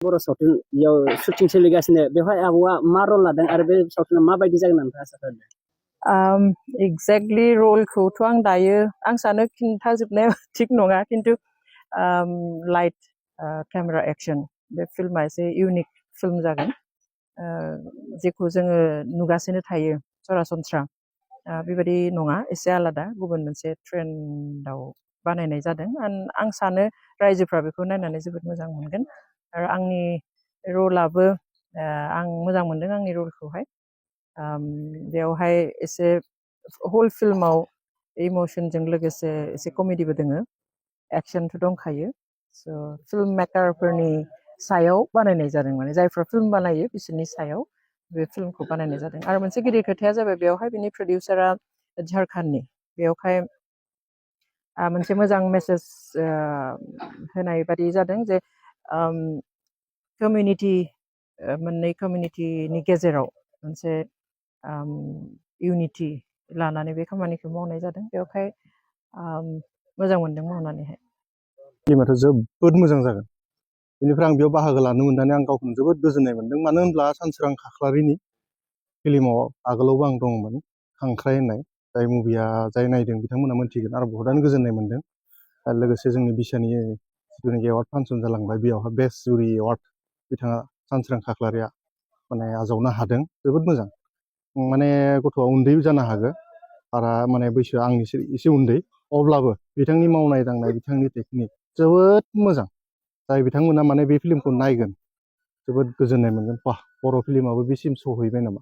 बर' सावथुनयाव shooting सोलिगासिनो बेवहाय आब'आ मा रल लादों आरो बे सावथुना माबायदि जागोन होनना नोंथाङा आसा खालामदों? एक्जेक्टलि रलखौथ' आं दायो आं सानो खिन्थाजोबनाया थिग नङा खिन्थु लाइट केमेरा एक्शन बे फिल्मा एसे इउनिक फिल्म जागोन जेखौ जोङो नुगासिनो थायो सरासनस्रा बेबायदि नङा एसे आलादा गुबुन मोनसे ट्रेन्डआव बानायनाय जादों आं सानो रायजोफ्रा बेखौ नायनानै जोबोद मोजां मोनगोन आरो आंनि रलाबो आं मोजां मोनदों आंनि रलखौहाय बेवहाय एसे होल फिल्माव इमोशनजों लोगोसे एसे कमेडिबो दोङो एक्शनथ' दंखायो स' फिल्म मेकारफोरनि सायाव बानायनाय जादों माने जायफ्रा फिल्म बानायो बिसोरनि सायाव बे फिल्मखौ बानायनाय जादों आरो मोनसे गिदिर खोथाया जाबाय बेवहाय बिनि प्रडिउसारा झारखन्डनि बेवहाय मोनसे मोजां मेसेज होनाय बादि जादों जे कमिउनिटि मोननै कमिउनिटिनि गेजेराव मोनसे इउनिटि लानानै बे खामानिखौ मावनाय जादों बेवहाय मोजां मोनदों मावनानैहाय फिल्माथ' जोबोद मोजां जागोन बेनिफ्राय आं बेयाव बाहागो लानो मोननानै आं गावखौनो जोबोद गोजोननाय मोनदों मानो होनब्ला सानसोरां खाख्लारिनि फिल्माव आगोलावबो आं दंमोन खांख्राय होननाय जाय मुभिया जाय नायदों बिथांमोना मोन्थिगोन आरो बहुतानो गोजोननाय मोनदों आरो लोगोसे जोंनि बिसानि जिथुनाखि एवार्ड फांसन जालांबाय बेयावहाय बेस्ट जुरि एवार्ड बिथाङा सानसोरां खाख्लारिया माने आजावनो हादों जोबोद मोजां माने गथ'आ उन्दै जानो हागौ बारा माने बैसोआ आंनिसो एसे उन्दै अब्लाबो बिथांनि मावनाय दांनाय बिथांनि टेकनिक जोबोद मोजां जाय बिथांमोना माने बे फिल्मखौ नायगोन जोबोद गोजोननाय मोनगोन बाह बर' फिल्माबो बेसिम सहैबाय नामा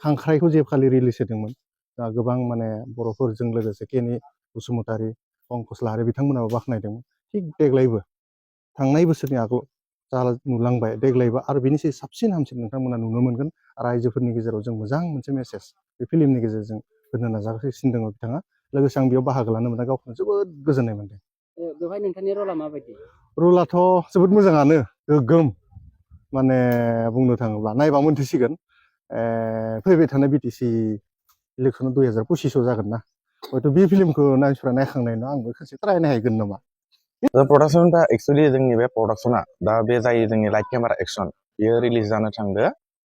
खांख्रायखौ जेखालि रिलिज होदोंमोन गोबां माने बर'फोरजों लोगोसे केनि बसुमतारी पंकज लाहारी बिथांमोनाबो बाख्नायदोंमोन थिग देग्लायबो थांनाय बोसोरनि आगोल जा नुलांबाय देग्लायबो आरो बेनिसै साबसिन हामसिन नोंथांमोना नुनो मोनगोन रायजोफोरनि गेजेराव जों मोजां मोनसे मेसेज बे फिल्मनि गेजेरजों होनो नाजागासिनो दङ बिथाङा लोगोसे आं बेयाव बाहागो लानो मोनना गावखौनो जोबोद गोजोननाय मोनदों बेवहाय नोंथांनि रला माबायदि रलाथ' जोबोद मोजाङानो गोगोम माने बुंनो थाङोब्ला नायबा मोनथिसिगोन फैबाय थानाय बिटिसि इलेक्सन 2025 जागोन ना हयथ' बे फिल्मखौ मानसिफ्रा नायखांनाय नङा आंबो खेबसे ट्राय नायहैगोन नामा प्रडाक्सनफ्रा एक्सुवेलि जोंनि बे प्रडाक्सना दा बे जाय जोंनि लाइट केमेरा एक्सन बेयो रिलिज जानो थांदो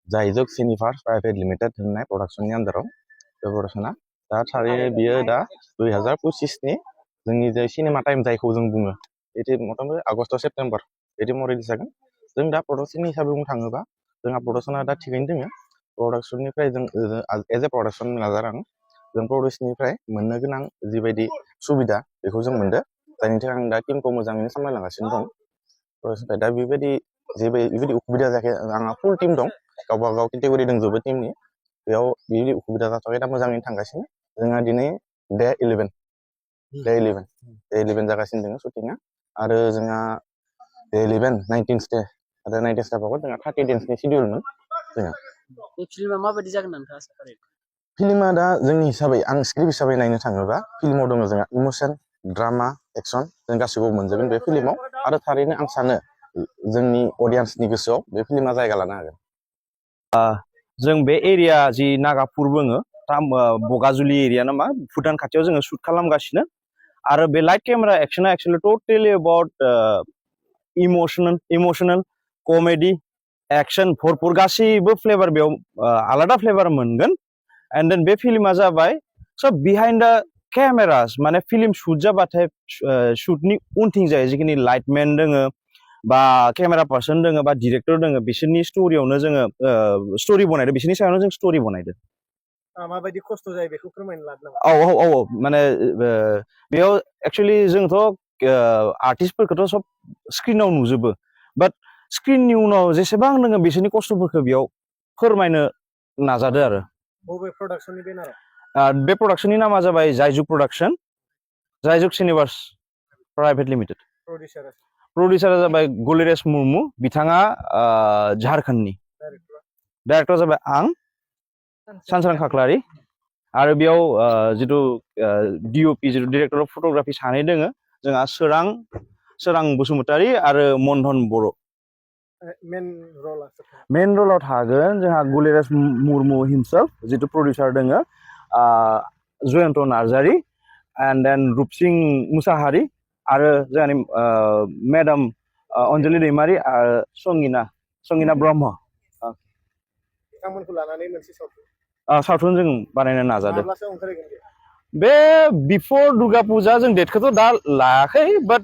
जायजुग सिनेमार्स प्राइभेट लिमिटेड होननाय प्रडाक्सननि आन्दाराव बे प्रडाक्सना दा थारैनो बियो दा 2025नि जोंनि जे सिनेमा टाइम जायखौ जों बुङो बिदि मथामति आगस्ट सेप्तेम्बर बिदि महर रिलिज जागोन जों दा प्रडाक्सन हिसाबै बुंनो थाङोबा जोंहा प्रडाक्सना दा थिगैनो दोङो प्रडाक्सननिफ्राय जों एज ए प्रडाक्सन मेनेजार आं जों प्रडिउसनिफ्राय मोननो गोनां जिबायदि सुबिदा बेखौ जों मोनदो जायनि थाखाय आं दा टीमखौ मोजाङैनो सामलायलांगासिनो दं प्रडिउसनिफ्राय दा बेबायदि उसुबिदा जायाखै आंहा फुल टीम दं गावबा गाव केटेगरि दंजोबो टीमनि बेयाव बेबायदि उसुबिदा जाथ'वाखै दा मोजाङैनो थांगासिनो जोंहा दिनै डे 11 जागासिनो दङ शुटिंआ आरो जोंहा डे 11 19 डे आरो 19 स्टाफावबो जोंहा 30 डेन्सनि शिडिउलमोन जोंहा बे फिल्मा माबायदि जागोन होनना नोंथाङा आसा खालामदों? फिल्मा दा जोंनि हिसाबै आं स्क्रिप्ट हिसाबै नायनो थाङोबा फिल्माव दङ जोंहा इमोसन ड्रामा एक्सन जों गासैखौबो मोनजोबगोन बे फिल्माव आरो थारैनो आं सानो जोंनि अडियन्सनि गोसोआव बे फिल्मा जायगा लानो हागोन जों बे एरिया जि नागापुर बुङो बगाजुलि एरिया नामा भुटान खाथियाव जोङो शुट खालामगासिनो आरो बे लाइट केमेरा एक्सना actually totally about emotional comedy action भरपुर गासैबो फ्लेभार बेयाव आलादा फ्लेभार मोनगोन एन्ड देन बे फिल्मा जाबाय सब बिहाइन्ड द केमेरास माने फिल्म शुट जाबाथाय शुटनि उनथिं जायो जिखिनि लाइटमेन दोङो बा केमेरा पार्सन दोङो बा डिरेक्टर दोङो बिसोरनि स्टोरियावनो जोङो स्टोरि बनायदो बिसोरनि सायावनो जों स्टोरि बनायदो माबायदि खस्थ' जायो बेखौ फोरमायनो लादों नामा औ माने बेयाव एक्चुअलि जोंथ' आर्टिस्टफोरखौथ' सब स्क्रिनाव नुजोबो बाट स्क्रिननि उनाव जेसेबां नोङो बिसोरनि खस्थ'फोरखौ बेयाव फोरमायनो नाजादो आरो बबे प्रडाक्शननि बेनाराव बे प्रडाक्शननि नामा जाबाय जायजुग प्रडाक्शन जायजुग सिनेमार्स प्राइभेट लिमिटेड प्रडिउसारा जाबाय गलिरेस मुर्मु बिथाङा झारखन्डनि डाइरेक्टरा जाबाय आं सानसोरां खाख्लारि आरो बेयाव जिथु डिअपि जिथु डिरेक्टर अफ फट'ग्राफि सानै दोङो जोंहा सोरां बसुमतारी आरो मन्धन बर' मेन रलाव थागोन जोंहा गुलेराज मुर्मु हिमसेल्फ जिथु प्रडिउसार दोङो जयन्त नार्जारी एन्ड देन रुपसिं मुसाहारि आरो जोंहानि मेडाम अनजलि दैमारि आरो संगिना ब्रह्म बिथांमोनखौ लानानै मोनसे सावथुन सावथुन जों बानायनो नाजादों माब्लासो ओंखारहैगोन बे बे बिफर दुर्गा पुजा जों डेटखौथ' दा लायाखै बाट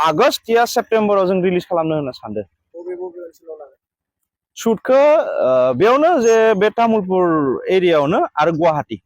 आगस्ट या सेप्तेम्बराव जों रिलिज खालामनो होनना सानदों बबे ओनसोलाव लागोन शुटखौ बेयावनो जे बे तामुलपुर एरियायावनो आरो गुवाहाटी